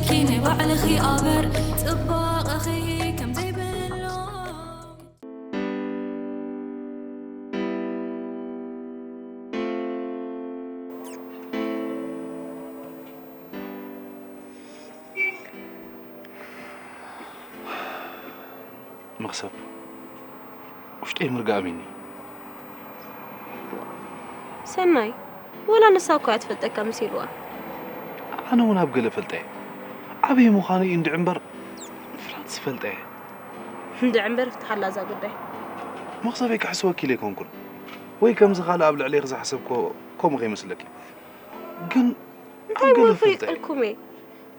ኪ ንባዕልኺ ኣበር ጽባቐኺ ከም ዘይብሎ። መኽሰብ ውሽጠይ ምርጋእ ኣሚኒ። ሰናይ ወላ ንሳ እኮ እያ ትፈልጠካ መሲልዋ። ኣነ እውን ኣብ ገለ ፈልጠ እየ። ኣበይ ምዃኑ እዩ እንድዒ እምበር ፍራንስ ዝፈልጠ እየ። እንድዒ እምበር ፍትሓላ እዛ ጉዳይ። መኽሰበይ ክሕስወኪ ኢለ ኣይኮንኩን ወይ ከምዚ ካልእ ኣብ ልዕለይ ዝሓሰብኮ ከምኡ ከይመስለኪ። ግን ኣብ እንታይ ገለ ወፍሪ ፈልጠ እየ። ይጥልኩም እየ።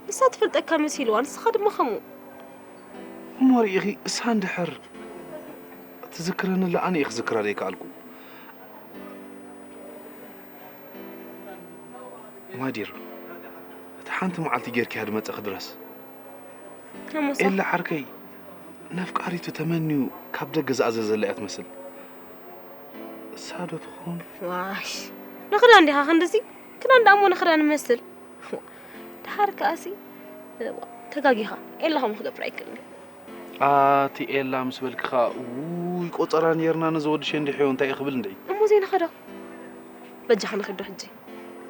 ንሳ ትፈልጠካ መሲልዋ ንስኻ ድማ ከምኡ። እሞ ርኢኺ እሳ እንድሕር ትዝክረኒ ኣላ ኣነ እየ ክዝክራ ዘይከኣልኩ። ማዲር እቲ ሓንቲ መዓልቲ ጌርክያ ድመፀኺ ድረስ ከሞሳ ኤላ ዓርከይ ነፍቃሪቱ ተመንዩ ካብ ደገ ዝኣዘዘላ እያ ትመስል። እሳ ዶ ትኾን? ዋሽ ንኽዳን ዲኻ ክንድዚ ክዳን ደኣ እሞ ንኽዳን ይመስል። ድሓር ከኣሲ ተጋጊኻ ኤላ ከምኡ ክገብር ኣይክእልን። ኣቲ ኤላ ምስ በልክኻ ውይ ቆፀራ ነርና ነዚ ወዲ ሸንዲሕዮ እንታይ እዩ ክብል እንድዒ። እሞ ዘይንኸዶ በጃኻ ንኸዶ ሕጂ።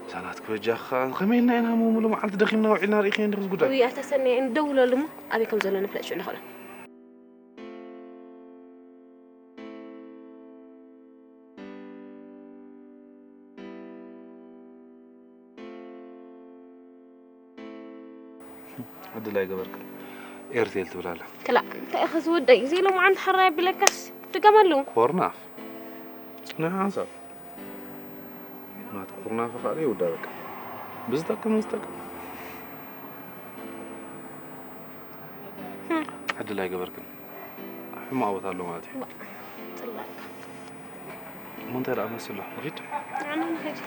እዛ ናትኪ በጃኻ ከመይ ኢልና ኢና ሙሉ መዓልቲ ደኺምና ውዒልና ርኢኽዮ እንዲኺ ጉዳይ። ውይ ኣይተሰነየ እንደውለሉ እሞ ኣበይ ከም ዘሎ ንፍለጥ ሽዑ ንኸዶ። ዕድል ኣይገበርክን ኤርቴል ትብል ኣላ። ክላእ እንታይ ኢኻ ዝወደይ ዘይሎምዓንቲ ሕራይ ኣቢለካስ ድገመሉ። ኮርናፍ ጽኑዕ ሓንሳብ ናቲ ኩርናፍ ኻል ይውዳ በቃ ብዝጠቅም ዝጠቅም ዕድል ኣይገበርክን ሕማቕ ቦታ ኣሎ ማለት እዩ። ጽላእካ እሞ እንታይ ደኣ መስሎ ንኺድ ንዓና ንኸይድ።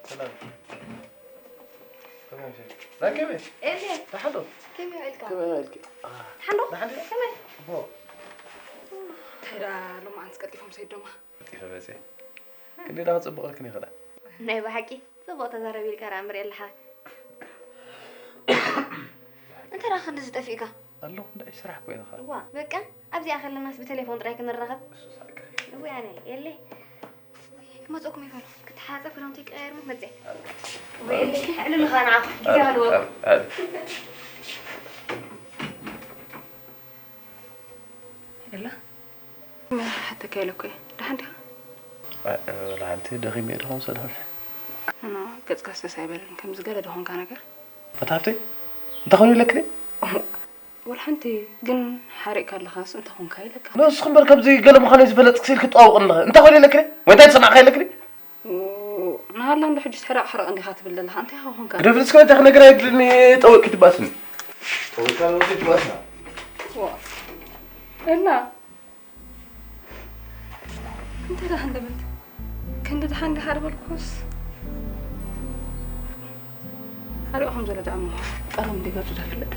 ሰላም። ከመይ ምሸት? ዳግመ? ኤልየ፣ ደሓን ዶ? ከመይ ውዒልካ? ከመይ ውዒልኪ? ሓንዶ? ደሓን ድዩ? ከመይ? እቦ። እንታይ ደኣ ሎማዓንቲ ቀልጢፎም ሰይዶማ? ቀልጢፈ መፅየ። ክንደይ ደኣ ክፅብቐልክን ይኽእላ? ናይ ብሓቂ ጽቡቕ ተዛረብ ኢልካ ደኣ እምበር የለሓ። እንታይ ደኣ ክንዲ ዝጠፊእካ? ኣለኹ እንዳይ ስራሕ ኮይንኻ። ዋ በቃ ኣብዚኣ ከለናስ ብቴሌፎን ጥራይ ክንራኸብ። እሱ ሳቀ። እወ ኣነ የለ ክመፀኩም ይፈሉ ክትሓፀብ ክዳውንቲ ይቀያየር ሞ መፅእ። ዕልልኻ ንዓኹም ግዜ ሃልወኩም። ኤላ ሓተካ ኢለ እኮ እየ። ደሓን ዲኻ? ላሓንቲ ደኺመ እየ ድኾን ሰለፍ። ኖ ገጽካ ሰስ ኣይበለን ከምዚ ገለ ድኾንካ ነገር። ኣታ ሃብተይ እንታይ ኮይኑ ኢለክኒ? ወላ ሓንቲ ግን ሓሪቕካ ኣለኻስ እንታይ ኾንካ ኢለካ። ንስኹም በር ከምዚ ገለ ምዃነይ ዝፈለጥክ ስኢልክ ትጠዋውቕን ኣለኸ እንታይ ኮይኑ ኢለክኒ? ወይ እንታይ ትሰማዕካ ኢለክኒ? ንሃላ እንዶ ሕጂ ሕራቕ ሕራቕ እንዲኻ ትብል ዘለኻ እንታይ ኾንካ? ግደፍልስከ እንታይ ክነግራ የድልኒ ጠወቂ ትባስኒ። ጠወቂ ትባስና። እና እንታይ ደኣ ሃንደበት ክንዲ ደሓን ዲኻ ዝበልኩስ ሓሪቑ ከም ዘሎ ደኣ እሞ ቃሎም እንዲገጹ ተፍልጥ።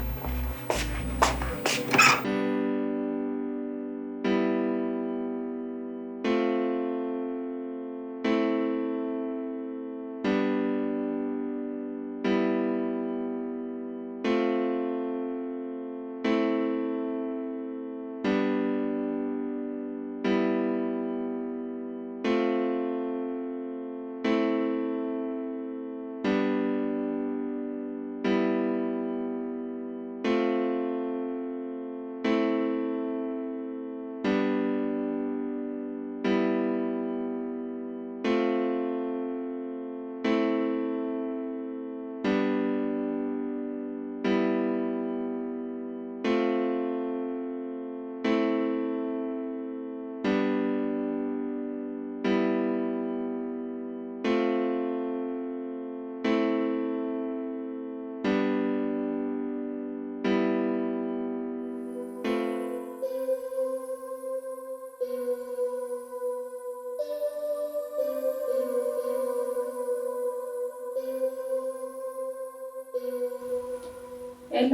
ኤላ፣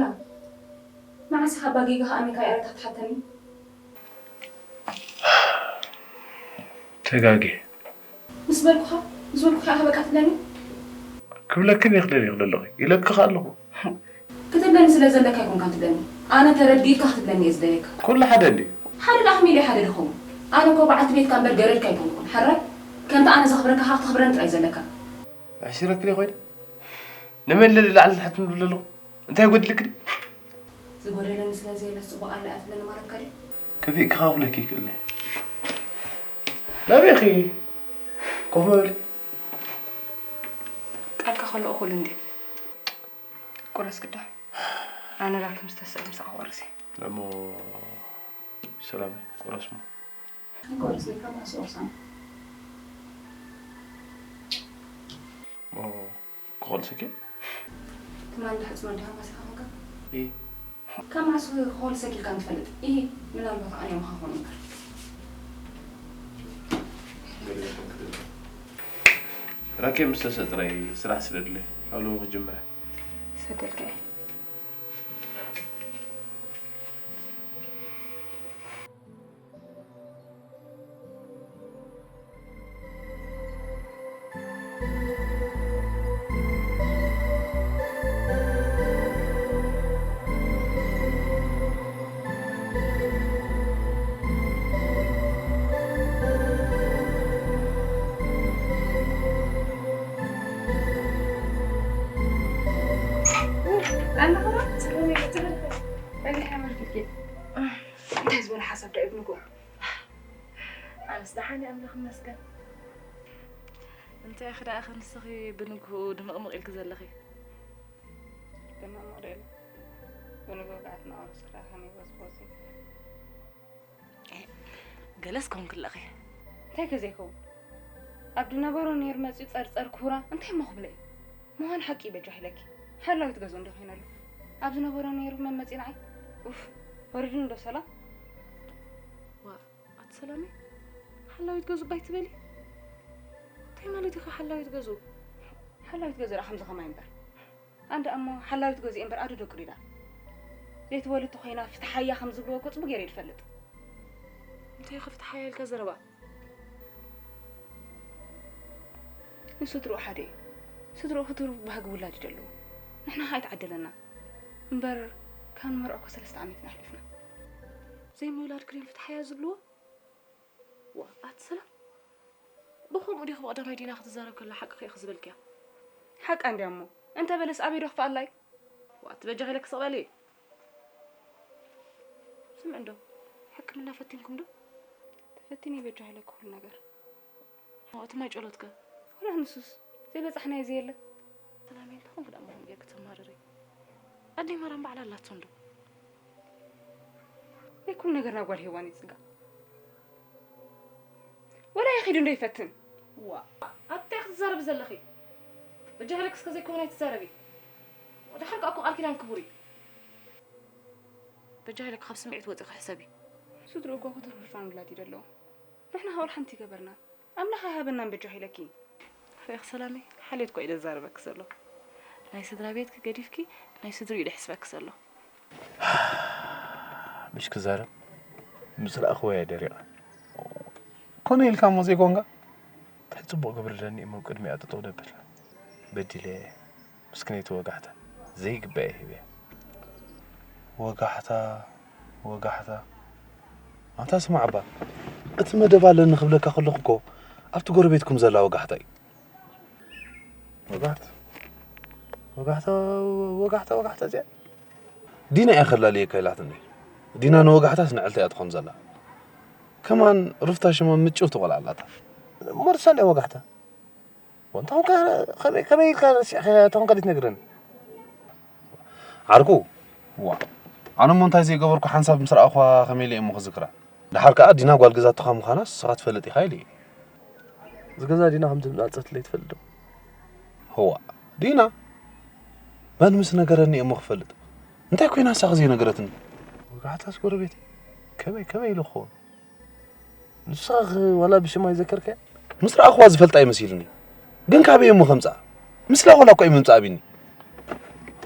መዓስ ኢኻ ኣባ ጌጋኻ ኣሚንካ ይቕሬታ ትሓተኒ? ተጋጌ ምስ በልኩኻ ምስ በልኩኻ ኢኻ በቃ ትብለኒ? ክብለክን ይኽደል ይኽደለኺ ኢለክኻ ኣለኹ። ክትብለኒ ስለ ዘለካ ኣይኮንካን ትብለኒ። ኣነ ተረድኢካ ክትብለኒ እየ ዝደልየካ። ኩሉ ሓደ እንድዩ። ሓደ ደኣ ከመይ ኢለ ሓደ ድኸውን? ኣነ እኮ በዓልቲ ቤትካ እምበር ገረድካ ኣይኮንኩን። ሕራይ ከምቲ ኣነ ዘኽብረካ ኢኻ ክተኽብረኒ ጥራይ ዘለካ። ኣሕሲረክን እየ ኮይነ ንመን ኢለ ንላዕሊ ትሕትን ዝብል ዘለኹ? እንታይ ጎዲልክኒ? ዝጎደለኒ ስለ ዘየለ ጽቡቕ ኣለ እያ ትብለኒ ማለትካ ድዩ? ከፊእኪ ከኽፍለኪ ይኽእል እየ። ናበይ ኢኺ? ኮፍ በሊ። ቃልካ ከሎ እኹል እንድዩ። ቁረስ ግዳ። ኣነ ዳርኪ ምስ ተስእ ምሳዕ ክቆርስ እየ። እሞ ሰላም ቁረስ እሞ። ኣይቆረስን ካብ ኣስቆርሳን። እሞ ክኾልሰኪ? ትማሊ ድሕጽኖ ዲኻ መሲኻ ኮንካ? እይ። ካብ መዓስ ክኾልሰኪ ኢልካ ንትፈልጥ? እይ፣ ምናልባት ኣነ ምኻ ኾን እምበር። ራኬብ ምስ ተሰጥረይ ስራሕ ስደድለይ ኣብ ሎሚ ክጅምረ። ሰደልካ እየ። እንታይ ዝበለ ሓሳብ ዶ ይብልኩ? ኣነስ ደሓን እየ ኣምላኽ ይመስገን። እንታይ ኢኺ ደኣ ንስኺ ብንግህኡ ድምቕምቕ ኢልኪ ዘለኺ? ድምቕምቕ ዶ ኢለ? ብንግህኡ ገዓት እናቐረስኩ ደኣ ከመይ ቦዝቦዝ ይብል? ገለስ ኮንኪ ኣለኺ። እንታይ ከ ዘይከውን? ኣብ ድነበሮ ነይሩ መጺኡ ጸርጸር ኩራ እንታይ እሞ ክብሎ እዩ? ምዃን ሓቂ እዩ በጃ ኢለኪ። ሓላዊት ገዝኡ እንዶ ኮይነ ኣሎ። ኣብ ዝነበሮ ነይሩ መመጺ ንዓይ። ኡፍ፣ ወሪዱኒ ዶ ሰላም? ዋእ ኣቲ ሰላመይ፣ ሓላዊት ገዝኡ እባ ኣይትበሊ። እንታይ ማለት እዩ ሓላዊት ገዝኡ? ሓላዊት ገዝኡ ደኣ ከምዚ ከማይ እምበር። ኣንዳ እሞ ሓላዊት ገዝኡ እምበር ኣዱ ደቁ ዲዳ? ዘይትወልድ ተኾይና ፍትሓያ ከም ዝብልዎ እኮ ጽቡቕ ገይረ እየ ዝፈልጥ። እንታይ እዩ ፍትሓያ ኢልካ ዘረባ? ንስድርኡ ሓደ እዩ። ስድርኡ ክትሩ ባህጊ ውላድ እዩ ዘለዎ። ንሕና ከኣ ኣይተዓደለና። እምበር ካብ ንመርዖ እኮ ሰለስተ ዓመት ኢና ኣሕሊፍና። ዘይምውላድ ክሪም ፍትሓያ ዝብልዎ? ዋ ኣቲ ሰላም፣ ብኸምኡ ዲኺ ብቐዳማይ ዲና ክትዛረብ ከላ ሓቅኺ ኢኺ ዝበልክያ? ሓቃ እንድያ እሞ፣ እንተ በለስ ኣበይ ዶ ክፍኣላ እዩ? ዋ ኣቲ በጃኺ ኢለኪ ስቕ በሊ። ስምዒ እንዶ፣ ሕክምና ፈቲንኩም ዶ? ተፈቲነ በጃኺ ኢለኪ ኩሉ ነገር። ዋ እቲ ማይ ጨሎትከ? ወላ ንሱስ ዘይበጻሕናዮ ዘየለ። ሰላመይ እንታይ ኮንኪ ደኣ እሞ ከምኡ ጌርኪ ተማርሪ? ኣደይ ማርያም ባዕላ ኣላቶ እንዶ። ናይ ኩሉ ነገር ናብ ጓል ሄዋን እዩ ዝጽጋዕ። ወላ ይኺድ እንዶ ይፈትን። ዋ ኣቲ እንታይ ክትዛረቢ ዘለኺ? በጃኺ ኢለኪ እስከ ዘይከውን ኣይትዛረቢ። ወዳሓር ከኣ እኮ ቃል ኪዳን ክቡር እዩ። በጃኺ ኢለኪ ካብ ስምዒት ወጺኺ ሕሰቢ። ስድርኡ እኮ ክቱር ህርፋን ውላድ እዩ ዘለዎ። ንሕና ከኣ ወላ ሓንቲ ይገበርና። ኣምላኽ ኣይሃበናን በጃኺ ኢለኪ። ርኢኺ ሰላመይ፣ ሓልዮት እኮ እዩ ዘዛርበኪ ዘሎ። ናይ ስድራ ቤትኪ ገዲፍኪ ናይ ስድርኡ እዩ ዘሕስበኪ ዘሎ። ምሽ ክዛረብ ምስ ረኣኽዎ እየ ደሪቐ። ኮነ ኢልካ እሞ ዘይኮንካ ትሕት ጽቡቕ ግብሪ ደኒ እሞ ቅድሚኣ ጠጠው ደብል። በዲለ ምስክነይቲ ወጋሕታ ዘይግባእ እየ ሂበያ። ወጋሕታ ወጋሕታ ኣንታ ስማዕ እባ እቲ መደብ ኣለኒ ክብለካ ከለኹ እኮ ኣብቲ ጎረቤትኩም ዘላ ወጋሕታ እዩ። ወጋሕታ ወጋሕታ ወጋሕታ ወጋሕታ እዚኣ ዲና እያ ከላልየካ ኢላትኒ። ዲና ንወጋሕታስ ንዕልታ እያ ትኾን ዘላ። ከማን ሩፍታ ሽማ ምጭውቲ ቆልዓ ኣላታ። እሞ ርሳን እያ ወጋሕታ። ወንታውን ከ ከመይ ከመይ ኢልካ ረሲዕካ እታ ኮንካ ዘይትነግረኒ? ዓርኩ ዋ ኣነ እሞ እንታይ ዘይገበርኩ ሓንሳብ ምስ ረኣኹዋ ከመይ ኢለ እየ እሞ ክዝክራ? ደሓር ከኣ ዲና ጓል ገዛትኻ ምዃና ንስኻ ትፈልጥ ኢኻ ኢሉ እዩ። እዚ ገዛ ዲና ከም ዝመጻትለይ ትፈልጥ ዶ? ህዋ ዲና መን ምስ ነገረኒ እየ እሞ ክፈልጥ? እንታይ ኮይና ንሳ ዘይነገረትኒ? ወጋሕታስ ጎረቤት ከመይ ከመይ ኢሉ ክኸውን? ንስኻ ኸ ዋላ ብሽማ ኣይዘከርካያ? ምስ ረኣኽዋ ዝፈልጣ እዩ መሲሉኒ። ግን ካበይ እሞ ከምጽኣ? ምስላ ዋላ እኮ እዩ ምምጻእ ኣቢኒ።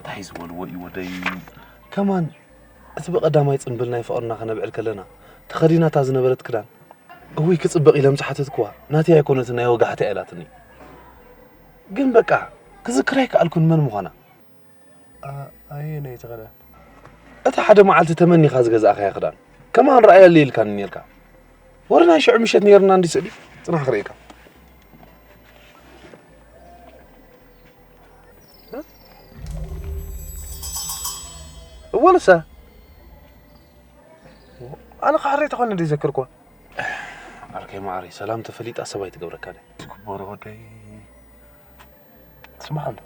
እንታይ ዝበልዎ እዩ ወደይ? ከማን እቲ ብቐዳማይ ጽንብል ናይ ፍቕርና ከነብዕል ከለና ተኸዲናታ ዝነበረት ክዳን፣ እውይ ክጽብቕ ኢለ ምስ ሓተትክዋ፣ ናተይ ኣይኮነትን ናይ ወጋሕታ ኢላትኒ። ግን በቃ ክዝክራ ኣይከኣልኩን መን ምዃና። ኣየነይቲ ክዳን? እታ ሓደ መዓልቲ ተመኒኻ ዝገዛእኻያ ክዳን። ከማን ረኣየሉ ኢልካኒ ኔርካ። ወረ ናይ ሽዑ ምሸት ኔርና እንዲ ስእሊ ጽናሕ ክርእየካ። እወ ንሳ። ኣነ ኸዓ ሬታ ኾነ እንዲ ዘክርኳ። ዓርከይ መዓረይ፣ ሰላም ተፈሊጣ ሰብ ኣይትገብረካ ድያ? ትግበሮ ወደይ። ስማዕ እንዶ።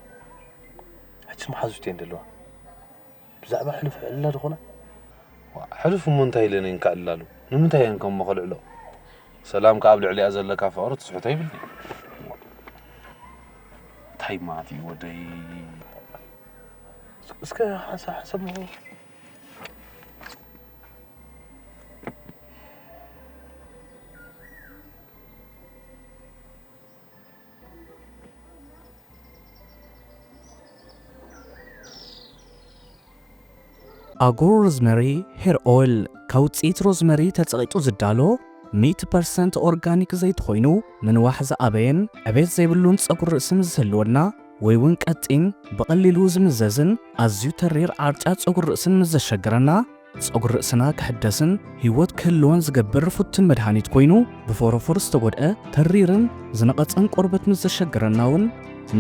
ሕጂ ስማዕ ዝብቴ እንደለዋ። ብዛዕባ ሕሉፍ ዕላ ዝኾነ? ዋ፣ ሕሉፍ እሞ እንታይ ኢለ ነንካ ዕላሉ? ንምንታይ እየን ከምሞ ከልዕሎ? ሰላም ከኣ ኣብ ልዕሊኣ ዘለካ ፍቕሪ ትስሕቶ ይብልኒ። እንታይ ማለት እዩ ወደይ? እስከ ሓንሳብ ሓንሳብ ኣጎር ሮዝመሪ ሄር ኦይል ካብ ውፅኢት ሮዝመሪ ተፀቒጡ ዝዳሎ ሚእቲ ፐርሰንት ኦርጋኒክ ዘይቲ ኮይኑ ምንዋሕ ዝኣበየን ዕቤት ዘይብሉን ፀጉሪ ርእሲ ምስ ዝህልወና ወይ እውን ቀጢን ብቐሊሉ ዝምዘዝን ኣዝዩ ተሪር ዓርጫ ፀጉሪ ርእስን ምስ ዘሸግረና ፀጉሪ ርእስና ክሕደስን ህይወት ክህልወን ዝገብር ፍቱን መድሃኒት ኮይኑ ብፎሮፎር ዝተጎድአ ተሪርን ዝነቐፀን ቆርበት ምስ ዘሸግረና እውን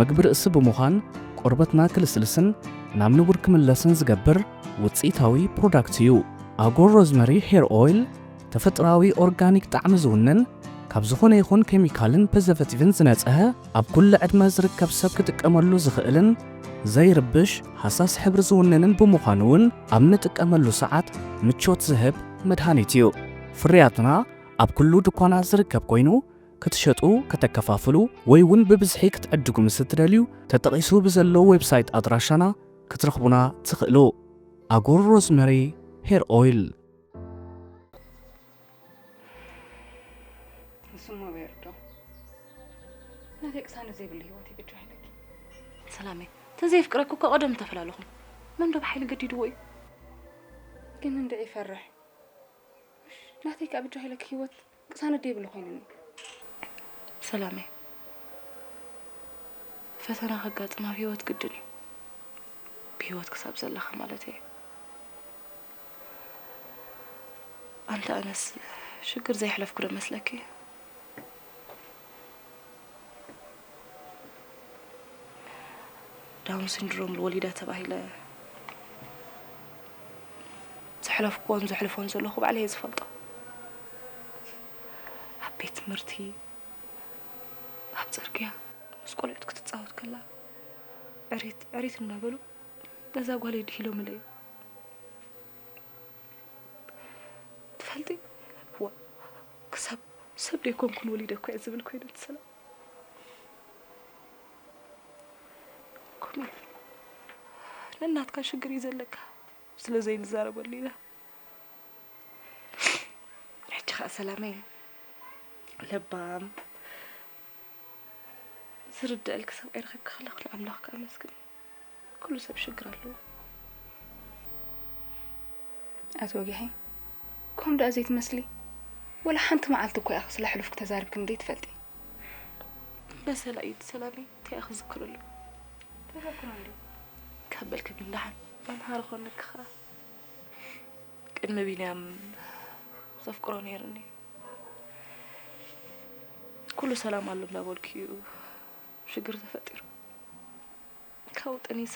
ምግቢ ርእሲ ብምዃን ቆርበትና ክልስልስን ናብ ንቡር ክምለስን ዝገብር ውፅኢታዊ ፕሮዳክት እዩ። ኣጎር ሮዝመሪ ሄር ኦይል ተፈጥሮኣዊ ኦርጋኒክ ጣዕሚ ዝውንን ካብ ዝኾነ ይኹን ኬሚካልን ፕሪዘርቨቲቭን ዝነፅሀ ኣብ ኩሉ ዕድመ ዝርከብ ሰብ ክጥቀመሉ ዝኽእልን ዘይርብሽ ሃሳስ ሕብሪ ዝውንንን ብምዃኑ እውን ኣብ ንጥቀመሉ ሰዓት ምቾት ዝህብ መድሃኒት እዩ። ፍርያትና ኣብ ኩሉ ድኳናት ዝርከብ ኮይኑ ክትሸጡ፣ ከተከፋፍሉ ወይ እውን ብብዝሒ ክትዕድጉ ምስ እትደልዩ ተጠቒሱ ብዘሎ ዌብሳይት ኣድራሻና ክትረኽቡና ትኽእሉ። ኣጎር ሮዝመሪ ሄር ኦይል። ንስሞ በርዶ ናተይ ቅሳነት ዘይብሉ ህይወት ይብጃ ኢለኪ ሰላመይ። ተዘይፍቅረኩ እኮ ቀደም ተፈላለኹም። መን ዶ ብሓይሊ ገዲድዎ እዩ? ግን እንድዒ ይፈርሕ። ናተይ ከኣ ብጃ ኢለኪ ህይወት ቅሳነት ዘይብሉ ኮይኑኒ። ሰላመይ፣ ፈተና ከጋጥም ኣብ ህይወት ግድን እዩ። ብህይወት ክሳብ ዘለኻ ማለት እየ። ኣንታ ኣነስ ሽግር ዘየሕለፍኩ ዶ መስለኪ? ዳውን ሲንድሮም ወሊዳ ተባሂለ ዘሕለፍኩዎን ዘሕልፎን ዘለኹ ባዕለይ እየ ዝፈልጦ። ኣብ ቤት ትምህርቲ፣ ኣብ ጽርግያ ምስ ቆልዑት ክትጻወት ከላ ዕሪት ዕሪት እናበሉ ነዛ ጓለይ ድሂሎምለይ እዮም። ትፈልጢ ዋ ክሳብ ሰብ ደይኮንኩን ወሊደ እኮ እየ ዝብል ኮይነ ትሰላ ኮሚ ነናትካ ሽግር እዩ ዘለካ ስለ ዘይንዛረበሉ ኢና ሕጂ ከዓ ሰላመይ ለባም ዝርድአልክ ሰብኣይ ረኺብካ ከለኹ ንኣምላኽ ክኣመስግን ኩሉ ሰብ ሽግር ኣለዎ። ኣቲ ወጊሐይ ከም ደኣ ዘይትመስሊ ወላ ሓንቲ መዓልቲ እኮ ኢኺ ስለ ሕሉፍኪ ተዛሪብክኒ ደይ ትፈልጢ። በሰላ እዩ እቲ ሰላመይ እንታይ ኢኺ ዝክርሉ ተዘክሮ እንዲ ካብ በልኪ ግን ደሓን መምሃሪ ኮነኪ ከኣ ቅድሚ ቢንያም ዘፍቅሮ ነይሩኒ ኩሉ ሰላም ኣሎ እንዳበልኩ እዩ ሽግር ተፈጢሩ ካብኡ ጠኒሰ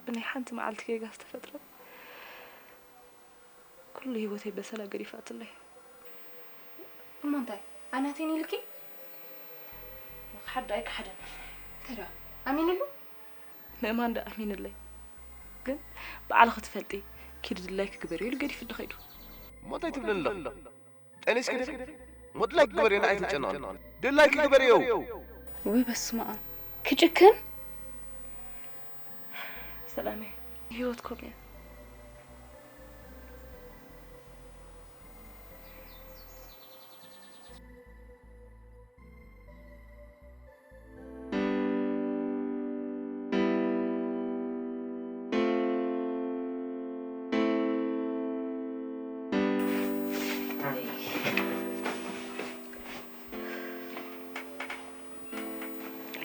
ብናይ ሓንቲ መዓልቲ ጌጋ ዝተፈጥረ ኩሉ ህይወተይ በሰላ ገዲፋትለይ። እሞ እንታይ ኣናቴን ኢልኪ? ሓደ ኣይከሓደን። ተዳ ኣሚንሉ? ምእማን ዶ ኣሚንለይ? ግን ባዕልኺ ትፈልጢ ኪዲ ድላይኪ ግበሪ ኢሉ ገዲፉኒ ከይዱ። እሞ እንታይ ትብለኒ ኣለኺ? ጠኒስኪ ዲኺ? እሞ ድላይኪ ግበርዮ ንዓይ ኣይትጨነቕኒ። ድላይኪ ግበርዮ። ውይ በስመኣብ ክጭክን። ሰላመይ ህይወት ከምኡ እያ።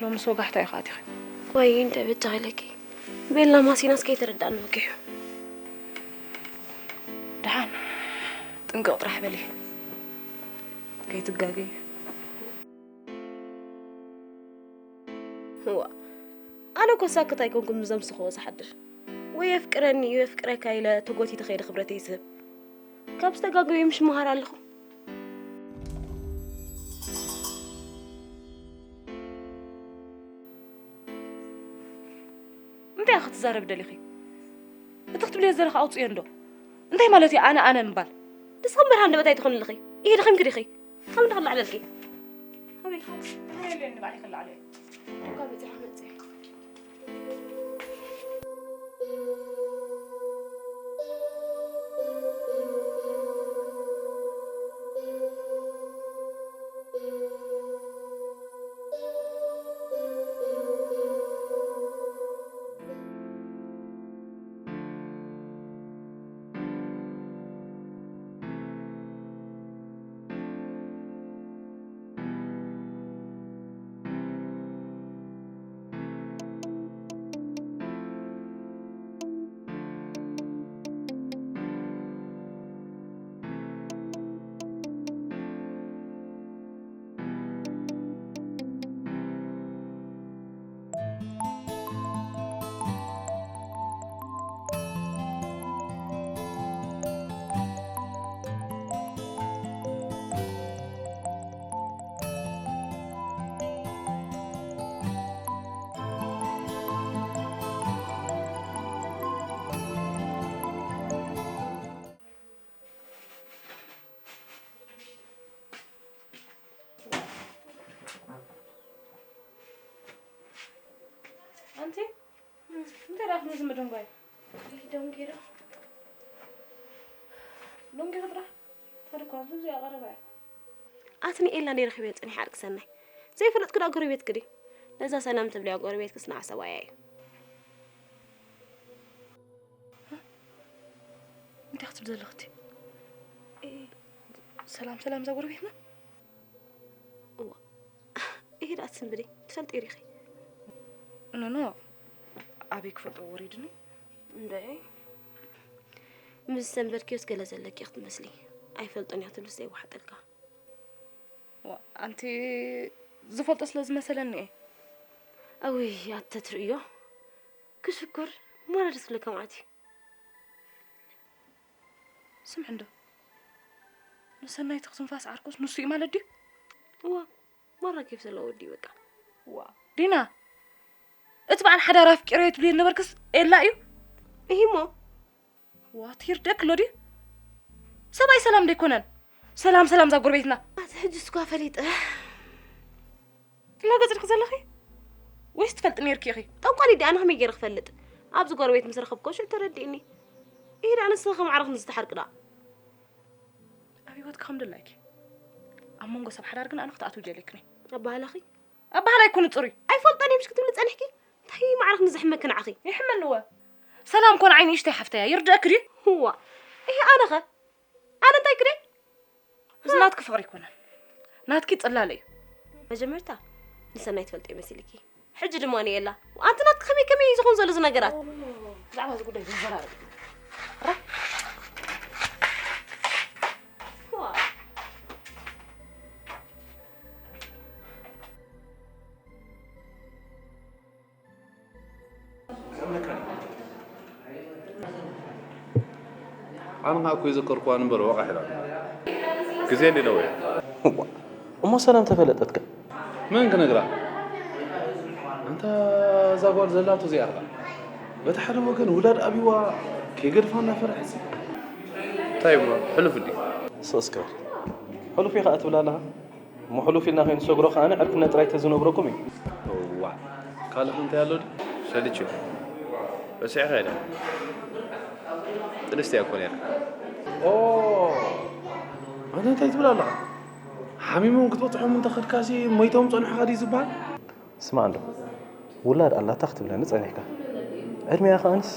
ሎምስ ወጋሕታ ኢኻ ኣቲኺ። ወይ እንደ በጃ ኢለኪ። ቤላ ማሲናስ ከይተረዳእኒ ወጊሑ። ደሓን ጥንቅቕ ጥራሕ በሊ። ከይትጋገይ። እዋ፣ ኣነ እኮ ሳክት ኣይኮንኩን ምዘምስኽዎ ዝሓድር። ወይ የፍቅረኒ እዩ የፍቅረካ ኢለ ተጎቲተ ከይደ ክብረተይ ዝህብ። ካብ ዝተጋገዩ ምሽ መሃር ኣለኹ። እንታይ ክትዛረብ ደሊኺ? እቲ ክትብልዮ ዘለኺ ኣውፅዮ እንዶ። እንታይ ማለት እዩ ኣነ ኣነ ምባል? ንስኺ እምበር ሃንደበት ኣይትኾኒ ኣለኺ። ይሄ ደኺምኪ ዲኺ? ካብ እንዳ ክላዕለልኪ። ኣበይ? ኣበይ ኣለኒ ባዕለይ ክላዕለ? እኳ በፂሓ መፅእ። ኣንቲ እንታይ ደኣ ክንዝም ደንጓይ? ደንጊ ዶ? ደንጊ ክጥራሕ ተልኳ ብዙ ያቐረበ። ኣትኒ ኤላ ነይ ረኺበ ጸኒሐ ዓርኪ ሰናይ። ዘይፈለጥኩ ደኣ ጎረቤትኪ ድዩ? ነዛ ሰላም ትብልያ ጎረቤትክስ ንዓ ሰብኣያ እዩ። እንታይ ክትብል ዘለኽቲ? እ፣ ሰላም፣ ሰላም፣ እዛ ጎረቤትና? እዋ፣ ይሄ ደኣ ትስንብዲ፣ ትፈልጢ ዲኺ? ኖ፣ ኖ፣ ኣበይ ክፈልጦ ወሪድኒ? እንደ፣ ምስ ሰንበድክዮስ ገለ ዘለኪ ክትመስሊ። ኣይፈልጦን እያ ትብልስ ዘይወሓጠልካ። ዋ፣ ኣንቲ ዝፈልጦ ስለ ዝመሰለኒ እየ። ኣውይ፣ ኣተ ትርእዮ። ክሽኩር፣ ማራ ደስ ክብለካ መዓት እዩ። ስምዒ እንዶ፣ ንሰናይት ክትንፋስ ዓርኩስ ንሱ እዩ ማለት ድዩ? እዋ፣ ማራ ኬፍ ዘለዎ ወዲ እዩ በቃ። ዋ፣ ዲና፣ እቲ በዓል ሓዳር ኣፍቂረዮ ትብልዮ ነበርክስ ኤላ እዩ? እሂሞ። ዋ፣ ትይርደክ ኣሎ ድዩ? ሰብኣይ ሰላም ደይኮነን። ሰላም፣ ሰላም፣ እዛ ጎረቤትና። ኣቲ ሕጂ እስኳ ፈሊጠ። ትላገጽ ዲኺ ዘለኺ? ወይስ ትፈልጢ ነይርኪ ኢኺ? ጠንቋሊ ድኣ ኣነ ከመይ ገይረ ክፈልጥ? ኣብዚ ጎረቤት ምስ ረኸብኩ ሽዑ ተረዲእኒ። ይሄ ደኣ ንስኺ ከም ዓረኽ ንዝተሓርቂ ደኣ። ኣብ ህይወትኪ ከም ድላይኪ። ኣብ መንጎ ሰብ ሓዳር ግን ኣነ ክትኣትዊ ጀሊክኒ። ኣባህላኺ? ኣባህላ ኣይኮነ ጽሩይ። ኣይፈልጦን እየ ምሽ ክትብሊ ጸኒሕኪ? እንታይ ማዕረኽ ንዝሕመኪ ንዓኺ? ይሕመኒ እወ። ሰላም ኮነ ዓይኒ እሽተይ ሓፍተያ ይርድኣኪ ድዩ? እዋ። እሄ ኣነኸ? ኣነ እንታይ ክደ? እዚ ናትኪ ፍቕሪ ኣይኮነን። ናትኪ ጽላለ እዩ። መጀመርታ ንሰናይ ትፈልጦ ይመስልኪ። ሕጂ ድማ ንኤላ። ኣንቲ ናትኪ ከመይ ከመይ እዩ ዝኾን ዘሎ እዚ ነገራት? ብዛዕባ እዚ ጉዳይ ክንዘራረብ። ራ-፣ ዋ። ኣነ ኸኣ እኮ የዘከርኩዋ እምበር ወቓሕ ኢላ። ግዜ እንዲ ነዊሕ። እዋ፣ እሞ ሰላም ተፈለጠትካ? መን ክነግራ? ኣንታ እዛ ጓል ዘላቶ እዚኣ እያ። በቲ ሓደ ወገን ውላድ ኣብይዋ ከይገድፋ እናፈርሐት። እንታይ እሞ ሕሉፍ እንዲ? ስቕ እስከ በል። ሕሉፍ እዩ ኸኣ ትብል ኣለኻ? እሞ ሕሉፍ ኢልና ከይንሰግሮ ከኣ ዕርክነት ጥራይ ተዝነግረኩም እዩ። እዋ፣ ካልእ እንታይ ኣሎ ድዩ? ሰልችው። ረሲዕኻ ኢለ። ጥንስቲ እያ እኮ ነይራ። ኦ፣ ኣንታ እንታይ ትብል ኣለኻ? ሓሚሞም ክትበጽሖም እንተ ኸድካሲ ሞይቶም ጸኒሑኻ ድዩ ዝበሃል? ስማዕ እንዶ፣ ውላድ ኣላታ ክትብለኒ ጸኒሕካ። ዕድሚኣ ከኣንስ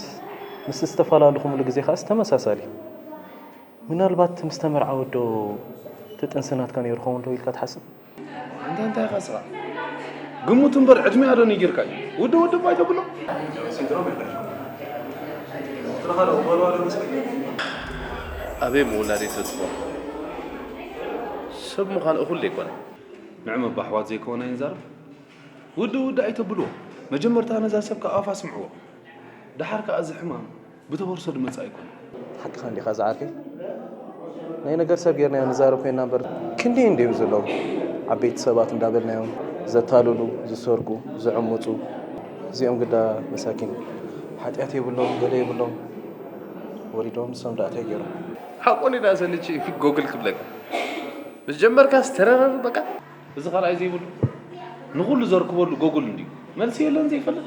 ምስ ዝተፈላለኹምሉ ግዜ ከኣስ ተመሳሳሊ። ምናልባት ምስ ተመርዓወት ዶ እቲ ጥንሲ ናትካ ነይሩ ኸውን ዶ ኢልካ ትሓስብ? ኣንታ እንታይ ኢኻ ስኻ? ግምቱ እምበር ዕድሚኣ ዶ ነጊርካዮ? ውድእ ውድእ ባይ ተብሎ። ሲንድሮም ይበሃል። ትረኻ ዶ እበልዋ ዶ መስለኝ? ኣበይ ምውላደይ ተጽፎ? ሰብ ምዃን እኹል ዘይኮነ። ንዕመ ብኣሕዋት ዘይኮነ ይንዛረብ። ውድእ ውድእ ኣይተብልዎ። መጀመርታ ነዛ ሰብ ካብ ኣፋ ስምዕዎ። ደሓር ከኣ እዚ ሕማም ብተወርሶ ዝመጽእ ኣይኮነን። ሓቅኻ እንዲኻ ዝዓርከይ። ናይ ነገር ሰብ ጌርናዮ ንዛረብ ኮይና እምበር ክንደይ እንድዮም ዘለዉ ዓበይቲ ሰባት እንዳበልናዮም ዘታልሉ፣ ዝሰርቁ፣ ዝዕምጹ። እዚኦም ግዳ መሳኪን ሓጢኣት የብሎም፣ ገለ የብሎም። ወሪዶም ንሶም ደኣ እንታይ ገይሮም? ሓቆኒ ደኣ ሰልቺ ጎግል ክብለካ። ምስ ጀመርካስ ተረረር በቃ። እዚ ካልኣይ ዘይብሉ ንኹሉ ዘርክበሉ ጎግል እንድዩ። መልሲ የለን ዘይፈልጥ።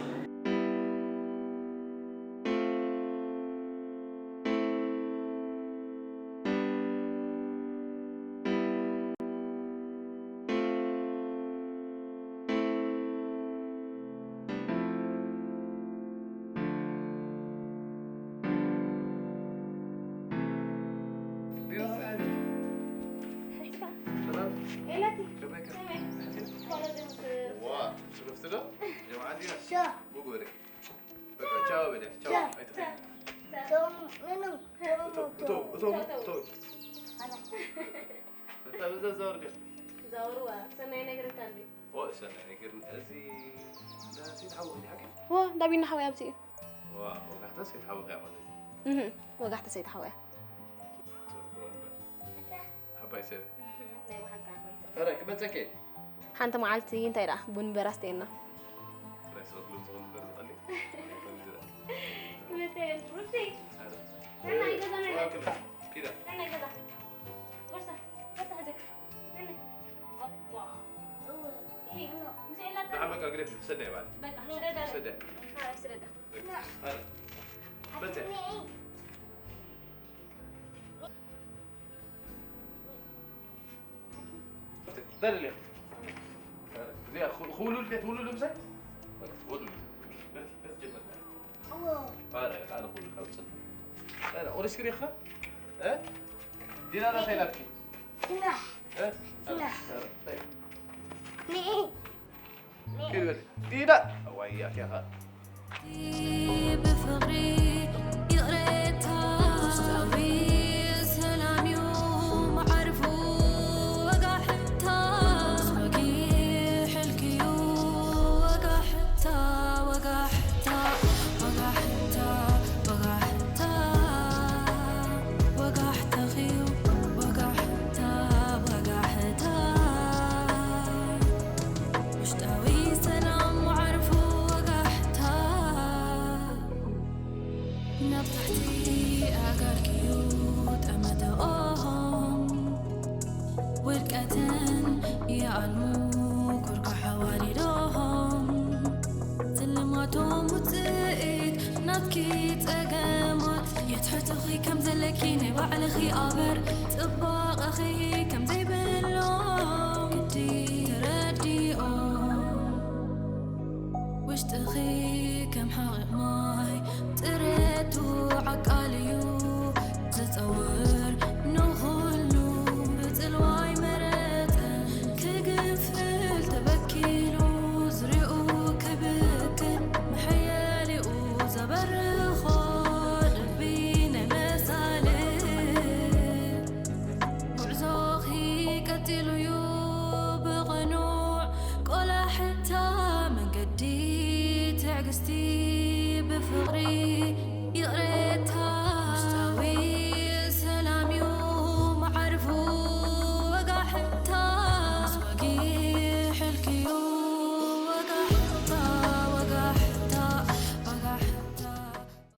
ዋ፣ ስሩፍቲ ዶ? ጀምዓ እንዲና? ሻ። ጉጉ በለ። በቃ፣ ቻው በለ። ቻው። ቻው። ኣይትኸይድ። ቻው። ምኑ? እቶ፣ እቶ፣ እቶ፣ እቶ። በቃ፣ በዛ ዛወር ግን። ዛወርዋ፣ ሰናይ ነግረካ እንዴ? ኦ፣ ሰናይ ነገር። እዚ፣ እንዳ ሰይድ ሓወይ እንዲ ሓቂ? ዋ፣ እንዳ ቢና ሓወይ ኣብዚ እዩ። ዋ፣ ወጋሕታ ሰይድ ሓወይ ከኣ ማለት እዩ። እህ፣ ወጋሕታ ሰይድ ሓወይ። ጽቡቅ እምበር። ሓባይ ሰብ። ናይ ብሓቂ ዓባይ ሰብ። ኧረ፣ ክመጸኪ። ሓንቲ መዓልቲ እንታይ ደኣ ቡን በራስ ተየና። ጥራይ ሰብ ብሎ ዝኸውን እምበር ዝቐልል። መተን ሩቲ። ኧረ። ነናይ ገዛ፣ ነናይ። ዋ፣ ክላ። ኪዳ። ነናይ ገዛ። ቦርሳ፣ ቦርሳ ሕዚ። ነናይ። ኣባ። እይ፣ ምስ ኤላ ንዓ በቃ ግደፍ፣ ሰዳይ በዓል። በቃ፣ ስደዳ። ሰዳይ። ኣይ፣ ስደዳ። በቃ። ኧረ። መጸ። ደልልዮ። እዚኣ ኹ-፣ ኹሉል ቤት፣ ኹሉል ምሳይ? ኹሉል። ቤት፣ ቤት ጀመርና። ኣረ፣ ኣነ ኹሉል ኣውፅእ። ኣረ፣ ኦሪስክሪ ኸ? እ? ዲና ናተይ ናትኪ? ዲና። እ? ዲና። ኣረ፣ ታይ? ኪድ በል። ዲና። ዋይ፣ ኣኪያኻ። ብፍቕሪ ይቕሬታ ውስጣዊ ሰላም እዩ መዓርፉ ወጋሕታ። ወጊሕልኪ እዩ ወጋሕታ፣ ወጋሕታ፣ ወጋሕታ፣ ወጋሕታ። ወጋሕታኺ እዩ ወጋሕታ፣ ወጋሕታ። ውሽጣዊ ሰላም መዓርፉ ወጋሕታ። ናብ ታሕቲ ኣእጋርኪ እዩ ጠመተኦም። ውድቀትን ይኣልሙ ኩርኩሕ ኣዋሊዶም። ስልማቶም ውፅኢት ናትኪ ፀገማት። የትሕትኺ ከም ዘለኪ ናይ ባዕልኺ ኣበር። ፅባቐኺ ከም ዘይብሎም ግዲ ተረዲኦም። ውሽጥኺ ከም ሓቒቕ ማይ ጥረቱ ዓቃል እዩ ዝጸውር ንኹሉ። ብጽልዋይ መረጸ ክግፍል ተበኪሉ ዝሪኡ ክብክን መሐየሊኡ ዘበርኾ ልቢ ናይ መሳልል። ጉዕዞኺ ቀጺሉ እዩ ብቕኑዕ ቆላሕታ መንገዲ ትዕግስቲ ብፍቕሪ ይቕሬታ